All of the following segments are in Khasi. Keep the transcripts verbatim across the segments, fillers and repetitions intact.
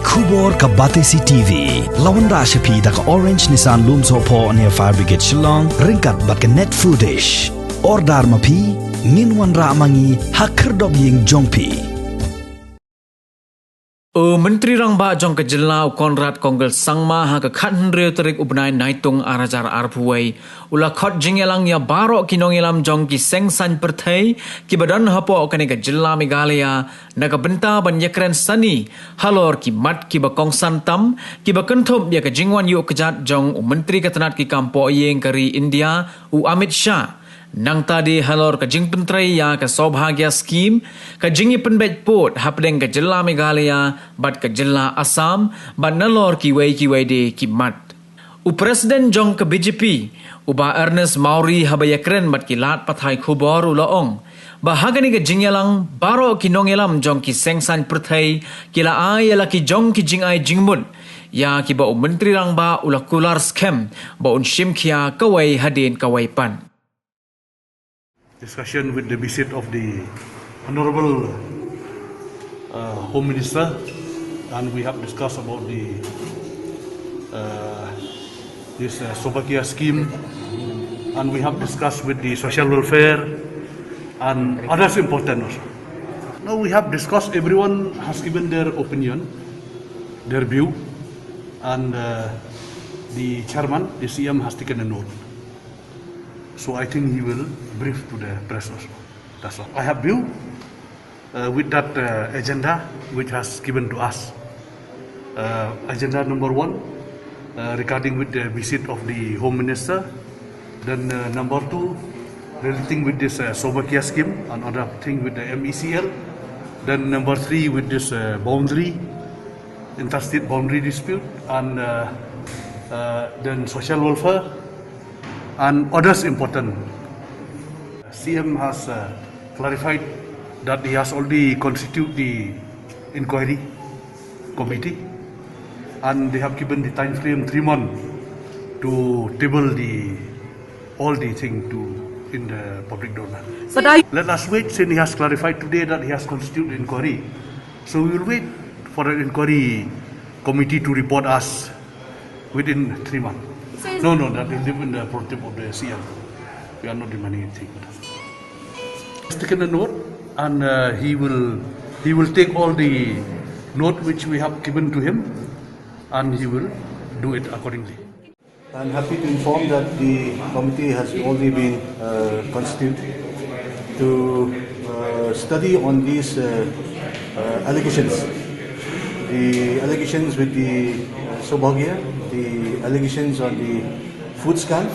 Khubor ka Batesi T V la wanrah sha phi da ka Orange Nissan Lumsohphoh near Fire Brigade Shillong, ryngkat bad ka Net Foodish. Order ma phi, ngin wanrah ma ngi ha khyrdop ïing jong phi. U Myntri Rangbah jong ka jylla u Conrad Kongkal Sangma ha ka khathynriew tarik u bnai Naitung arhajar arphew wei u la khot jingïalang ïa baroh ki nongïalam jong ki seng saiñ pyrthei kiba don hapoh kane ka jylla Meghalaya na ka bynta ban ïakren sani halor ki mat kiba kongsan tam kiba kynthup ïa ka jingwan ïuh kjat jong u Myntri ka tnat ki kam poh ïing ka ri India u Amit Shah. Nangta de halor ka jingpyntrei ïa ka Saubhagya Scheme, ka jingïapynbeit pud hapdeng ka jylla Meghalaya bad ka jylla Assam bad nalor kiwei kiwei de ki mat. U President jong ka B J P, u Bah Ernest Mawrie, haba ïakren bad ki lad pathai khubor u la ong ba ha kane ka jingïalang baroh ki nongïalam jong ki seng saiñ pyrthei ki la ai ïa la ki jong ki jingai jingmut ïa kiba u Myntri Rangbah u la kular skhem ba un shim khia kawei hadien kawei pat. Discussion with the visit of the Honorable uh, Home Minister, and we have discussed about the uh, this uh, Saubhagya scheme, and we have discussed with the social welfare and others important also. Now we have discussed, everyone has given their opinion, their view, and uh, the chairman, the C M has taken a note. So I think he will brief to the press also. That's all. I have view uh, with that uh, agenda which has given to us. Uh, agenda number one, uh, regarding with the visit of the Home Minister. Then uh, number two, relating with this uh, Saubhagya scheme, another thing with the M E C L. Then number three, with this uh, boundary, interstate boundary dispute, and uh, uh, then social welfare, and others important. C M has uh, clarified that he has already constituted the inquiry committee, and they have given the time frame three months to table the all the thing to in the public domain. But I let us wait, since he has clarified today that he has constituted inquiry. So we will wait for an inquiry committee to report us within three months. No, no, that will live in the prerogative of the C M. We are not demanding anything. He's taken a note, and uh, he will he will take all the note which we have given to him, and he will do it accordingly. I'm happy to inform that the committee has already been uh, constituted to uh, study on these uh, uh, allegations. The allegations with the uh, Saubhagya, the allegations on the food scam,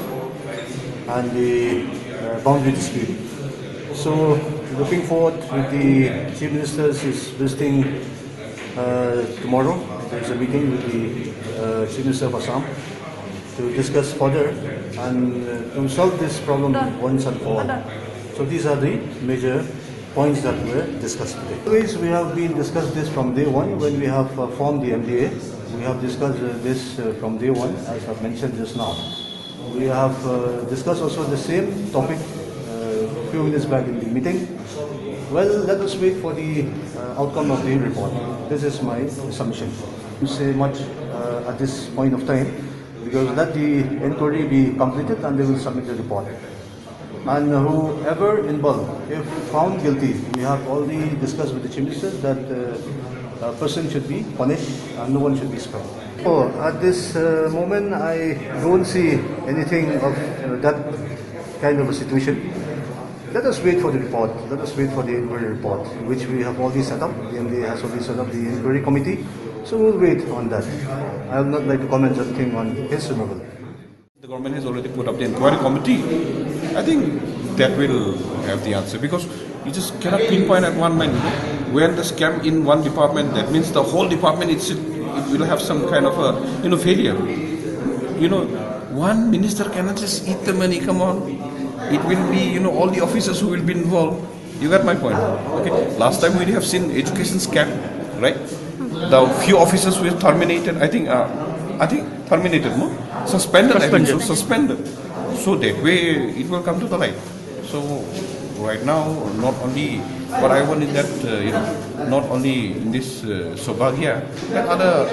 and the uh, boundary dispute. So, looking forward with the Chief Minister's is visiting uh, tomorrow. There's a meeting with the uh, Chief Minister of Assam to discuss further and uh, to solve this problem once and for all. So these are the major points that were discussed today. Always we have been discussed this from day one when we have uh, formed the M D A. We have discussed uh, this uh, from day one, as I've mentioned just now. We have uh, discussed also the same topic uh, a few minutes back in the meeting. Well, let us wait for the uh, outcome of the report. This is my submission. To say much uh, at this point of time because let the inquiry be completed and they will submit the report. And whoever involved, if found guilty, we have already discussed with the Chief Minister that uh, a person should be punished and no one should be spared. Oh, at this uh, moment, I don't see anything of uh, that kind of a situation. Let us wait for the report. Let us wait for the inquiry report, which we have already set up. The M D A has already set up the inquiry committee. So we'll wait on that. I would not like to comment anything on his removal. The government has already put up the inquiry committee. I think that will have the answer because you just cannot pinpoint at one man. You know? When the scam in one department, that means the whole department it, should, it will have some kind of a you know failure. You know, one minister cannot just eat the money. Come on, it will be you know all the officers who will be involved. You got my point. Okay. Last time we have seen education scam, right? The few officers were terminated. I think, uh, I think terminated, no? Suspended. I think so. Suspended. So that way it will come to the light. So Right now, not only, but I want in that, uh, you know, not only in this uh, Saubhagya, but other,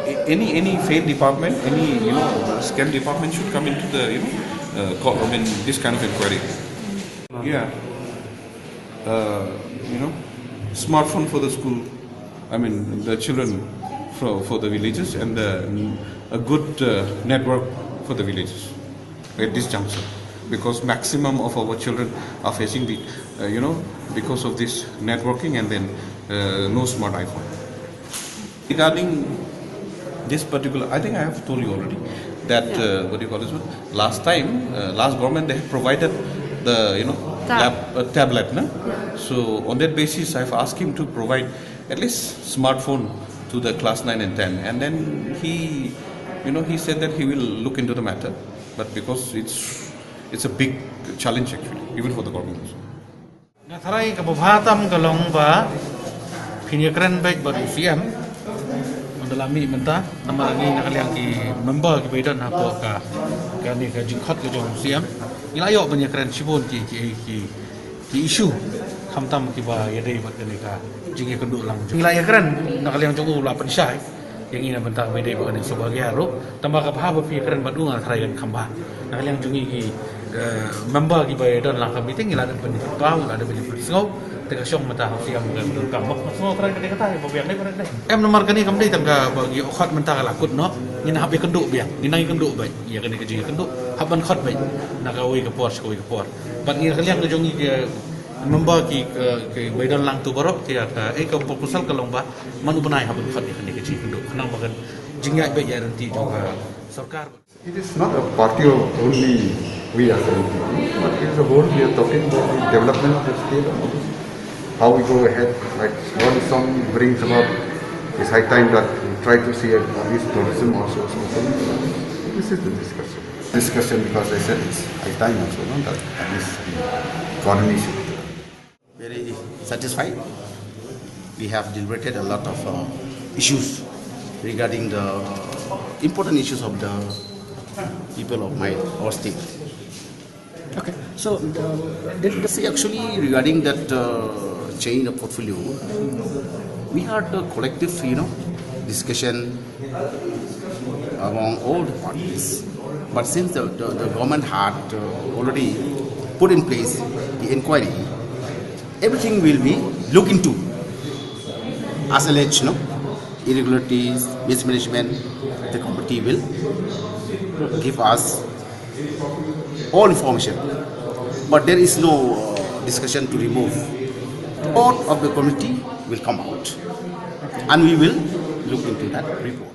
a- any any failed department, any, you know, scam department should come into the, you know, uh, co- I mean, this kind of inquiry. Yeah, uh, you know, smartphone for the school. I mean, the children for, for the villages and the, a good uh, network for the villages at this juncture, because maximum of our children are facing the, uh, you know, because of this networking and then uh, no smart iPhone. Regarding this particular, I think I have told you already that uh, what do you call this one? Last time, uh, last government, they have provided the, you know, Tab. lap, uh, tablet, no? So on that basis, I've asked him to provide at least smartphone to the class nine and ten, and then he, you know, he said that he will look into the matter, but because it's it's a big challenge actually, even for the government also. Nga tharai kaba bha tam ka long ba phin ïakren beit bad u C M. Ynda la mih mynta namar ngi na ka liang ki member kiba don hapoh ka kane ka jingkhot ka jong u C M. Ngi la ïoh ban ïakren shibun ki ki ki ki issue khamtam kiba ïadei bad kane ka jingïakynduh lang. Ngi la ïakren na ka liang jong u la pynshai ïa ngi na bynta kaba ïadei bad kane ka Saubhagya ruh. Tangba kaba bha ba phi ïakren bad u nga tharai kan kham bha. Na ka liang jong ngi ki eh, member kiba don lang ka meeting ngi la dep ban ïa pynpaw, ngi la dep ban ïa pynsngew. Te ka shong mynta ha u C M ka donkam. Bad pynsngew tharai kata kata ïa ba biang dei ba dei. Em namar kane kam dei tang kaba ngi khot mynta ka la kut noh. Ngi nang hap ïakynduh biang, ngi nang ïakynduh beit ïa kane ka jingïakynduh. Hap ban khot beit na kawei ka por sha kawei ka por. Bad ngi na ka liang ka jong ngi ki member ki ki ba don lang tu baroh ki ïa ka, eh, ka proposal ka long ba man u bnai hap ban khot ïa kane ka jingïakynduh. Khnang ba kan jingïaid beit ïa ryntih jong ka sorkar. It is not a party of only we as M P, but it is a whole, we are talking about the development of the state, how we go ahead, like what Song brings about. It's high time that we try to see at least tourism also. So this is the discussion. Discussion, because I said it's high time also, no, that at least the economy should. Very satisfied. We have deliberated a lot of uh, issues regarding the important issues of the people of my our state. Okay, so the, the, see, actually regarding that uh, change of portfolio, we had a collective, you know, discussion among all the parties. But since the, the, the government had uh, already put in place the inquiry, everything will be looked into. As alleged, no, irregularities, mismanagement, the committee will give us all information. But there is no uh, discussion to remove. Report of the committee will come out, and we will look into that report.